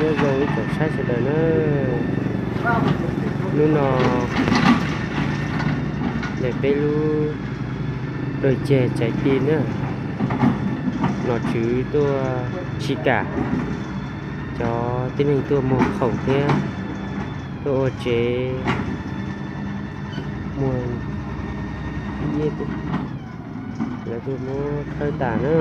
Nyob zoo ib tsoom saib sawv daws na, hnub no ntawm peb lub Đồi Chè Trái Tim na, nom tswv tuaj tsis kam cov tib neeg tuaj muag khoom thiab tuaj ua tsev muag ib yeb, lawv tuaj muab khawb tas na.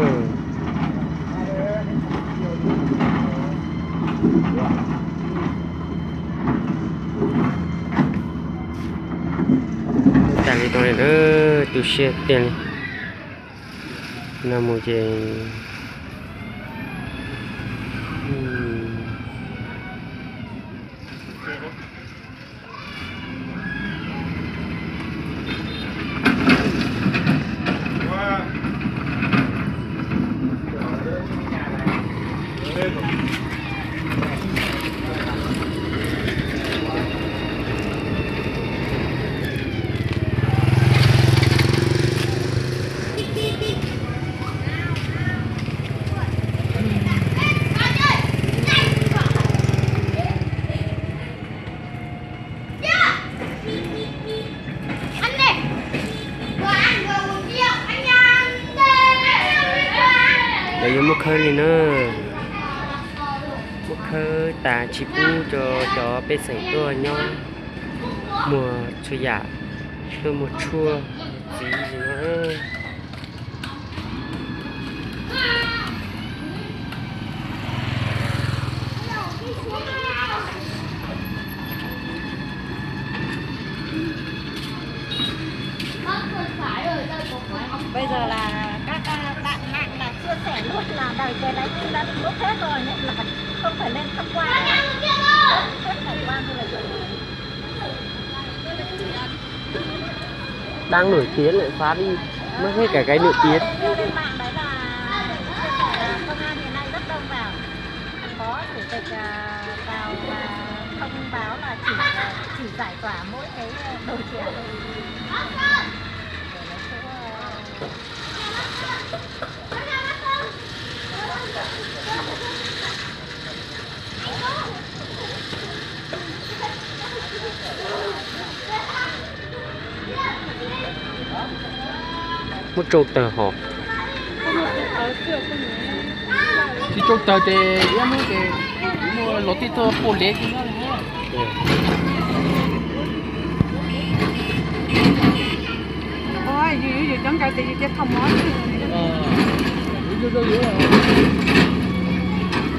Tas li tau li, tu siab tiag li. No mus ces Lawv yuav muab khawb li na, muab khawb tas tsis pub rau cov pej xeem tuaj nyob muag txhua yam, tuaj muag tshuaj txiv li no. Bây giờ là các, các bạn mạng là chia sẻ luôn là Đồi Chè Trái Tim đã bị bốc hết rồi nên là không thể lên tham quan nữa. Hết, hết tham quan du lịch rồi. Đang nổi tiếng lại phá đi, mất hết cả cái nổi tiếng. Lên mạng đấy là chia sẻ là công an hiện nay rất đông vào. Phó chủ tịch, à, vào và thông báo là chỉ, chỉ giải tỏa mỗi cái đồi chè thôi. Muab tsau tawg hos. Tsis tsau tawg ces yog muab ces muaj los tij tuaj pua lev. Yus cov nkawd ces yus cia thom mov xwb.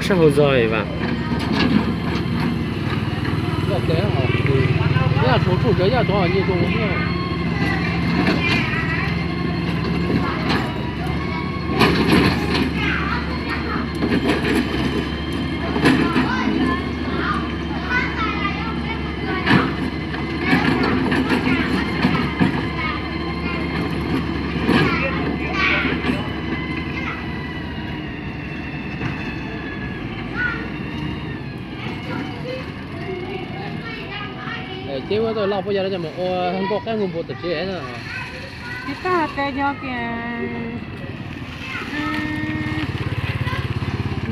Sab hauv zog vas. Yaj tov, yaj tov nyias zoo thiab. Ces ua tau loj puas yog no ces mus ua nkauj qaib nkauj npua tom tsev na. Tsis tag tes yog tias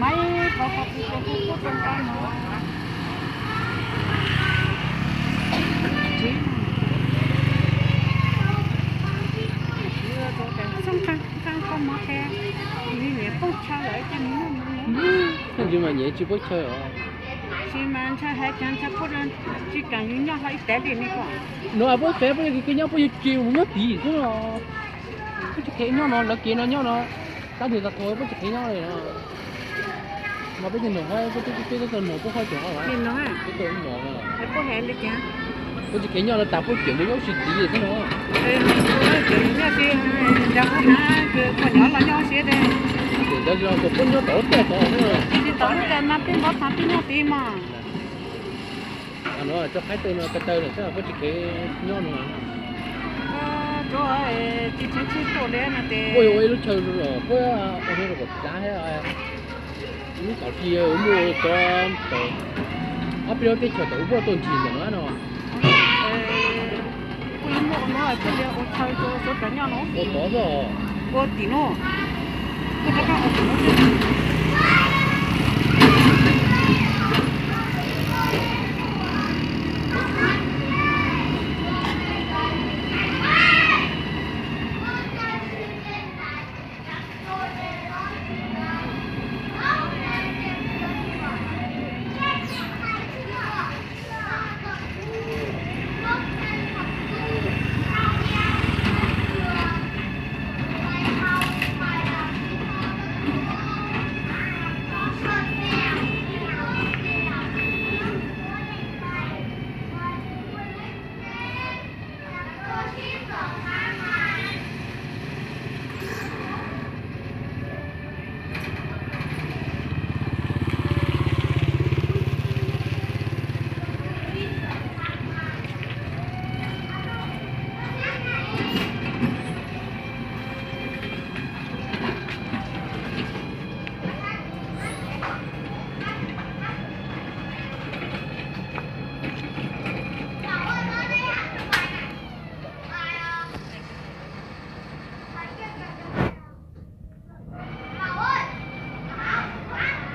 maiv pov pov kuv kuv kuv kuv rau nqa no. Txhob nqa nqa koj mov qhia, nws niam poob chaw lawm ces nws noj nws. Koj ntsis mas nyiam tsis poob chaw os. Tsis mas ntshai hais tias ntshai poob, tsis kam yus nyob hlo ib tev li ne koj. No puab fev puab yog kws nyob puab yug tsis mus nyob tid xwb no. Puab tsis kheev nyob no lawv kev no nyob no. Tab sis tau thaum puab tsis kheev nyob li no. Mas peb tug nom hab, peb tug nom puab haj tseem hab. Puab tsis kheev nyob no tas puab ciam mus nyob ua si tid xwb no. Tsis nyob tsis, ntawd los nyob ua si. Tab sis puab nyob tom lub caij tod xwb. Tsis tom lub caij mas peb npov thav peb nyob tid mas. No tso qaib taw no ko taw lawm xwb puab tsis kheev nyob no. Tsis tseev tsis tuaj li no ces puab yuav ua ib lub chaw los puab ua rau kom plav thiab. Lub tom tsis muaj tso tau ob peb lub teb chaws tau ua puab tuaj ntsis ntawm no no. Kuj yuav muaj ua no kuj yuav ua chaw rau sawv daws nyob no. Ua tod xwb. Ua tim no. Kuj rov qab ua tim no xwb.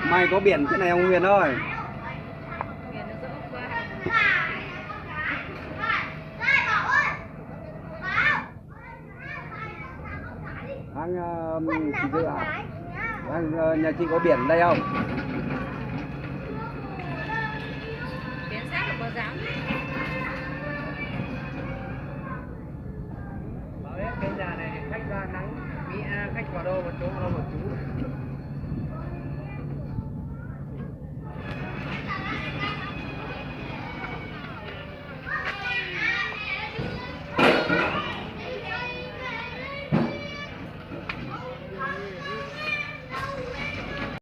Mày có biển trên này không Huyền ơi? Hãng, ờ, chị Dự à? Hãng, ờ, nhà chị có biển đây không? Biển sắt là có dám. Bảo biết cái nhà này khách ra nắng, Mỹ, à, khách vào đâu mà trốn, vào đâu mà trú.